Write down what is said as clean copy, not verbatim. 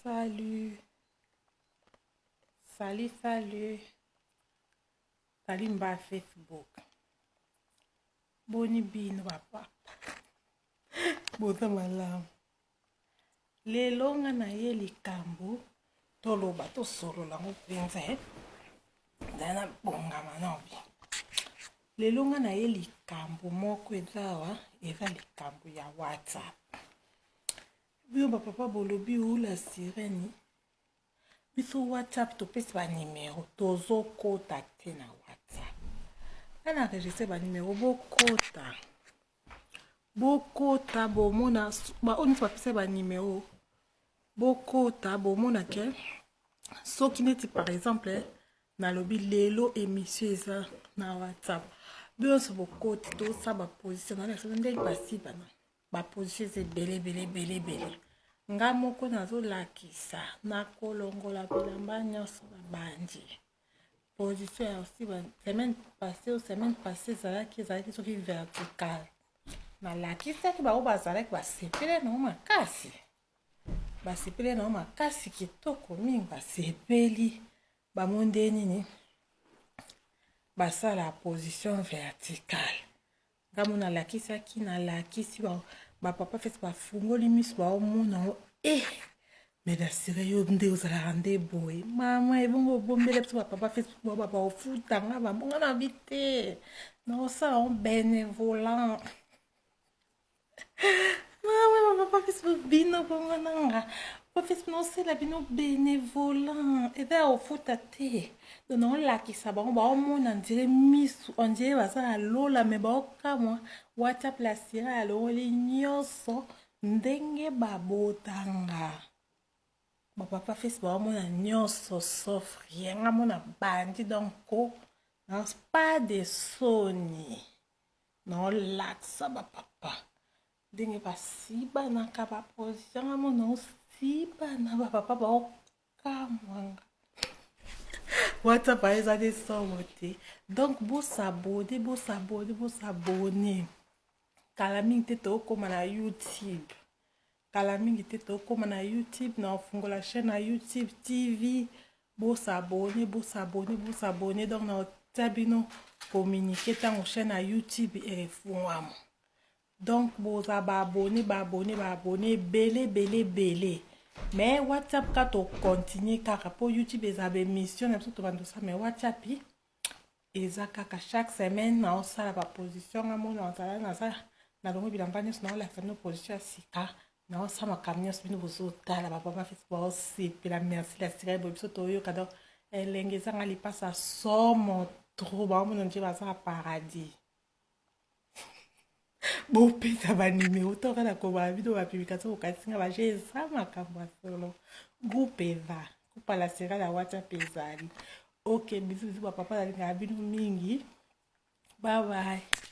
Salut. Salut, salut. Salut mba Facebook. Boni bino ba papa. Boza malamu. Lelo nga na ye likambo toloba tosolola ngo mpenza eh. Nzala na bongama na bi. Lelo nga na ye likambo moko eza awa, eza likambo ya WhatsApp. Bino ba papa bolobi ou la sirène biso WhatsApp topesi ba numero tozokota te na WhatsApp. Nga na enregistre ba numero bokota. Bokota bomona ba oyo nyonso bapesa ba numero bokota bomona ke soki neti par exemple nalobi lelo émission eza na WhatsApp bino nyonso bokoti tosala ba position na ndenge basibana Ba position eza ebele ebele ebele ebele. Nga moko nazolakisa nakolongola bilamba nyonso na bandi position ya osi ba semaine passée ou semaine passée ezalaki ezalaki soki verticale nalakisaki bango bazalaki basepele nango makasi basepele nango makasi kitoko mingi basepeli bango nde nini basala position verticale Nga mo nalakisaki nalakisi ba papa feti bafungoli miso baomona yango e eh, mais nasire yo nde ozalaka nde boye mama ebongo obombela biso bapapa facebook bao baofuta nga bambonga na bi te naosala yango benevolant Mawe ba papa Facebook bino bongo na nga. Papa Facebook naosala bino benevolant eza ya kofuta te. Donc naolakisa bango baomona ndire misu ondire baza na lola me baokamwa WhatsApp la sira alongoli nyonso ndenge babotanga. Ba papa Facebook baomona nyonso sauf rien nga mona bandi donc ko pas de soni. Naolakisa ba papa ndenge basibanaka ba position nga mo naosibana ba papa baokamwa nga whatsapp eza nde somo te donc bosabone bosabone bosabone kala mingi te tokóma na youtube Kala mingi te tokoma na YouTube na ofungola chaîne na YouTube TV bo s'abonner bo s'abonner bo s'abonner donc na otia bino communiquer ntango chaîne na YouTube efungwama donc boza ba abonner ba abonner ba abonner ebele ebele ebele mais WhatsApp ka to continuer kaka po YouTube eza ba émission na biso tobanda osala mais WhatsApp eza kaka chaque semaine naosala ba position nga mona nazala naza nalongoli bilamba nyonso naolakisa bino position ya sika naosala makambo nyonso bino bozotala bapapa fesi baosepela merci la sika boye biso toyoka donc elenge ezanga lipasa somo trop baomona nje baza na paradis bopesa banimero toka na kobala bino bapublikation bokatisi nga baje eza makambo ya solo groupe eza groupe la sera na whatsapp ezali ok bizu bizu bapapa nalingaka bino mingi bye bye.